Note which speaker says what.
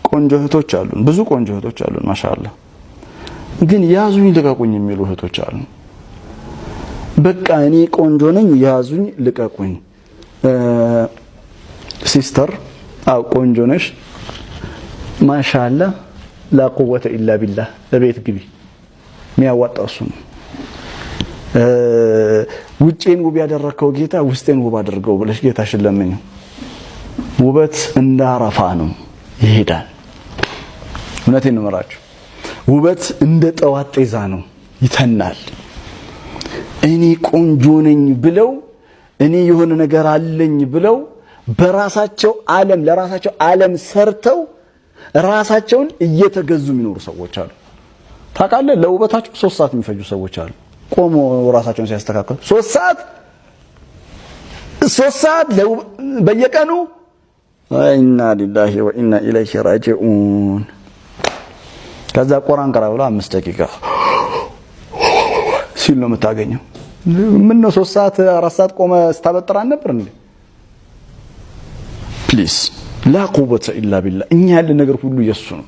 Speaker 1: ቆንጆ እህቶች አሉን፣ ብዙ ቆንጆ እህቶች አሉን። ማሻአላህ። ግን ያዙኝ ልቀቁኝ የሚሉ እህቶች አሉ። በቃ እኔ ቆንጆ ነኝ፣ ያዙኝ ልቀቁኝ። Sister፣ አው ቆንጆ ነሽ፣ ማሻአላህ፣ لا قوة إلا بالله። እቤት ግቢ፣ የሚያዋጣው እሱ ነው። ውጪን ውብ ያደረከው ጌታ ውስጤን ውብ አድርገው ብለሽ ጌታሽን ለምኚው። ውበት እንደ አረፋ ነው፣ ይሄዳል። እውነቴን ነው የምላችሁ። ውበት እንደ ጠዋት ጤዛ ነው፣ ይተናል። እኔ ቆንጆ ነኝ ብለው፣ እኔ የሆነ ነገር አለኝ ብለው በራሳቸው ዓለም ለራሳቸው ዓለም ሰርተው ራሳቸውን እየተገዙ የሚኖሩ ሰዎች አሉ። ታውቃለህ፣ ለውበታቸው 3 ሰዓት የሚፈጁ ሰዎች አሉ። ቆሞ ራሳቸውን ሲያስተካክሉ 3 ሰዓት፣ 3 ሰዓት በየቀኑ። إنا لله وإنا إليه راجعون። ከዛ ቁርአን ቀራ ብሎ 5 ደቂቃ ሲል ነው የምታገኘው። ምን ነው 3 ሰዓት 4 ሰዓት ቆመ ስታበጥር አልነበር እንዴ? Please፣ لا قوة إلا بالله። እኛ ያለን ነገር ሁሉ የሱ ነው።